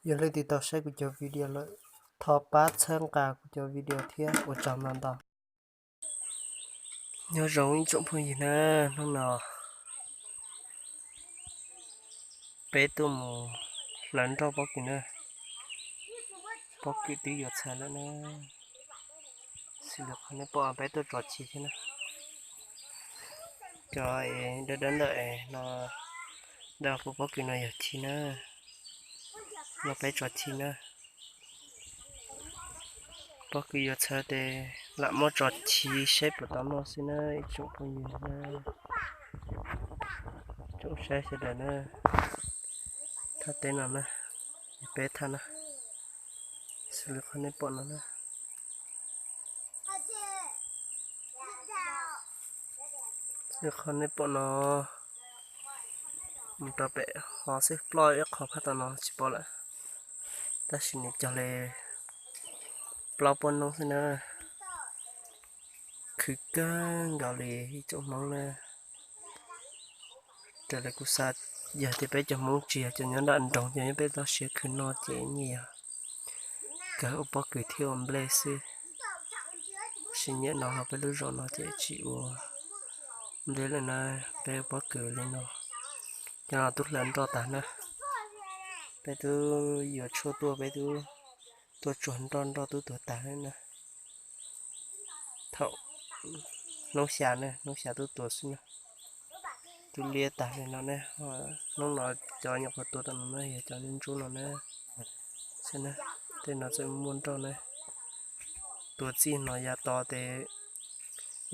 Yog leej twg tau saib kuv cov video lawm, thov pab txhawb nqa kuv cov video thiab, ua tsaug ntau ntau. Nyob zoo ib tsoom phooj ywg na, hnub no peb tuaj mus hlawv nroj pob kws na. Pob kws twb yuav txhawv lawm na, xws li qhov nej pom peb tuaj tso chiv thiab na. Cov es dawb dawb ntawm no, dawb hauv pob kws no yog chiv na, no peb tso chiv na. Pob kws yuav txhawv ces lam muab tso chiv saib puas tau noj xwb na ib tsoom phooj ywg na. Tsoom saib sawv daws na, thaj teb no na, peb thaj na, xws li qhov nej pom no na. Xws li qhov nej pom no, mus rau pem ho xwb, ploj ib qho phab tom no tsis pom lawm, tab sis nws cog li plaub puas hnub xwb na. Khwv kawg nkaus li ib tsoom Hmoob na. Raws li kuv xav, yog tias peb cov Hmoob tsis yog cov nyob nram nroog, cov nyob peb toj siab khwv no ces nyias yog kawg ua pob kws thiab ua nplej xwb. Sim nyiam no ho peb lub zos no ces tsis ua nplej lawm na, peb ua pob kws li no. Cov no twb hlawv nroj tag na, peb twb yuav tshuaj tuaj, peb twb tuaj tsuag nroj, nroj twb tuag tag lawm na. Thaum hnub xya na, hnub xya twb tuag xwb na, twb liab tag li no ne. Hnub no cov nyuam qhuav tuag tam no na yog cov ntsuab no na. Tej no txawm muaj nroj na. Tuag txij no yav to ces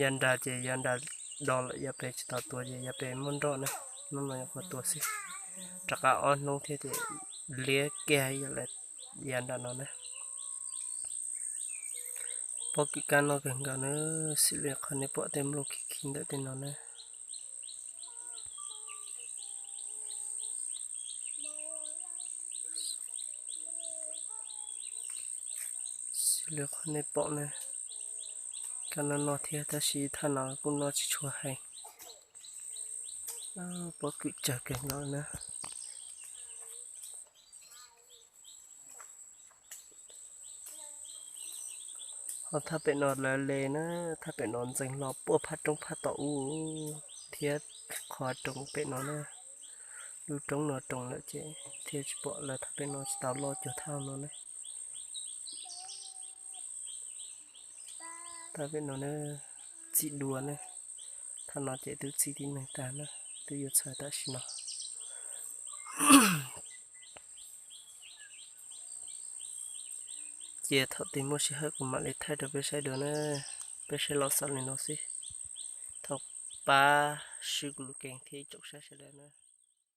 yav nrad ces yav nrad do lawm, yav pem tsis tau tuag ces yav pem muaj nroj na. Hnub no nyuam qhuav tuag xwb, rov qab ob hnub thiab ces liab kiag yav nram no na. Pob kws kab noj kawg nkaus na, xws li qhov nej pom tej nplooj khib khib ntawm tej no na. Xws li qhov nej pom na, kab noj noj thiab tab sis thaj no kuj noj tsis tshua heev. Pob kws tsawg kawg nkaus na. Ho thaj pem no lawv le na, thaj pem no ntxeev hlo puag phab roob phab tom ub thiab qhov roob pem no na. Lub roob no roo lawm ces thiaj tsis pom, lawv thaj pem no tsis tau loj cuag thaj no ne. Thaj pem no na, txim dua ne, thaj no ces twb txim tib neeg tag na, twb yuav txhawv tam sim no. Cia thaum twg muaj sij hawm kuv mam li thaij rau peb saib dua na, peb saib los xaus li no xwb. Thov pab swb kuv lub keeb thiab ib tsoom saib sawv daws na.